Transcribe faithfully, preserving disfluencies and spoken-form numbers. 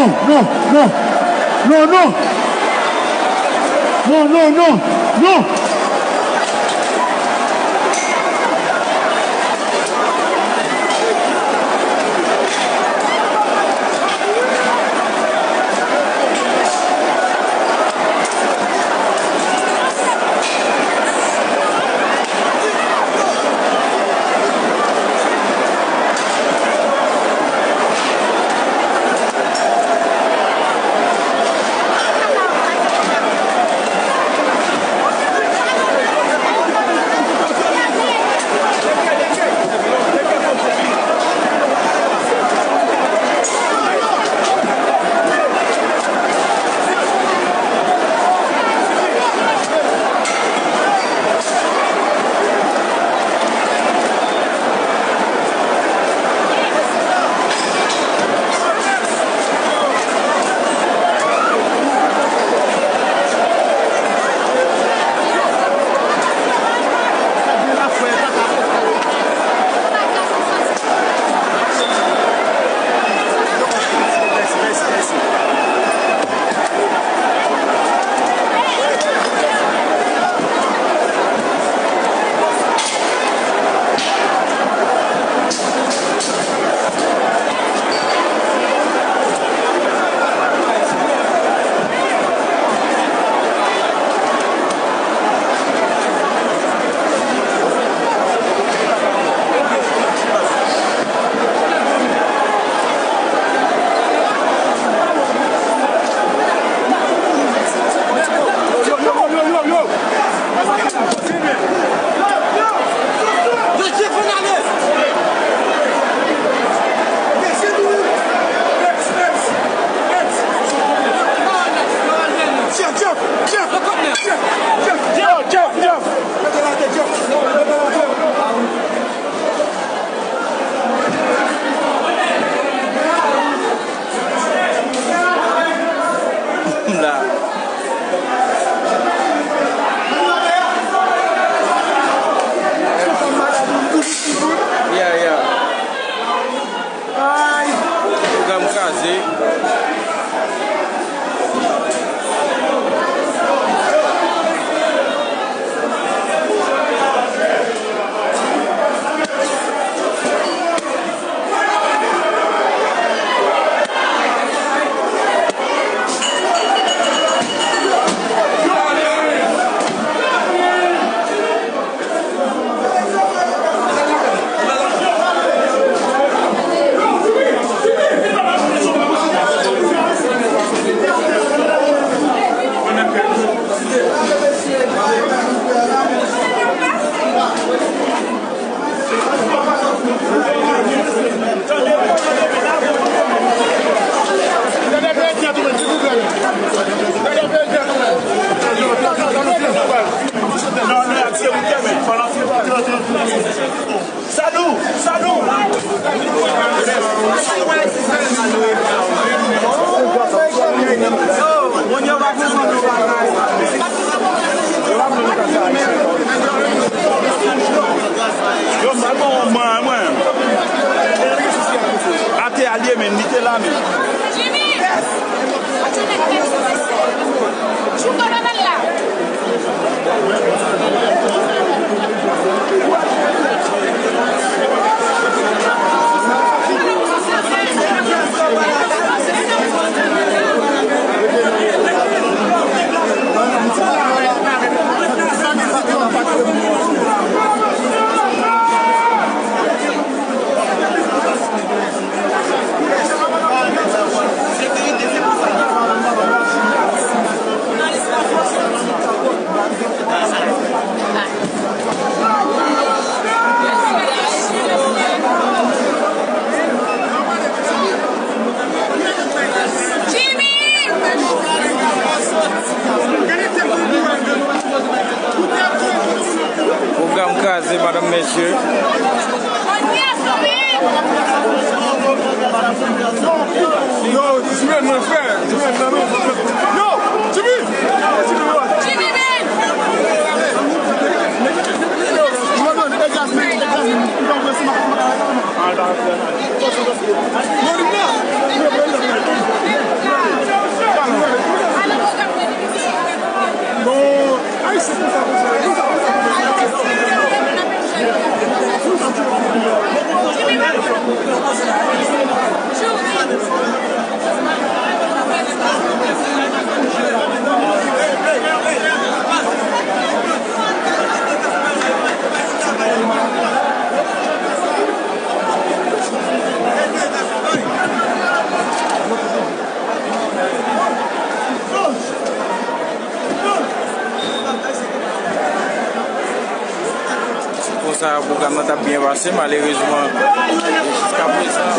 Non, non, non, non. Non, non, non, non. M la. Yeah, yeah. Pwogram kraze. Sadou! Sadou! Yo, m pa konn mwen, mwen. Atè a l ye, men, li te la, men. Jimmy! Chouko nan la. Pwogram kraze, madam, mesye. Yo, Jimmy, mwen frè. Jimmy, nan men. Yo, Jimmy! Jimmy, mwen. Jimmy, men! Yo, mwen, mwen, e Jasmine, e Jasmine. Yo, mwen, se ma, ma, ma, ma. Yo, li nan. Pwogram nan t ap byen pase, malerezman, jiskaprezan,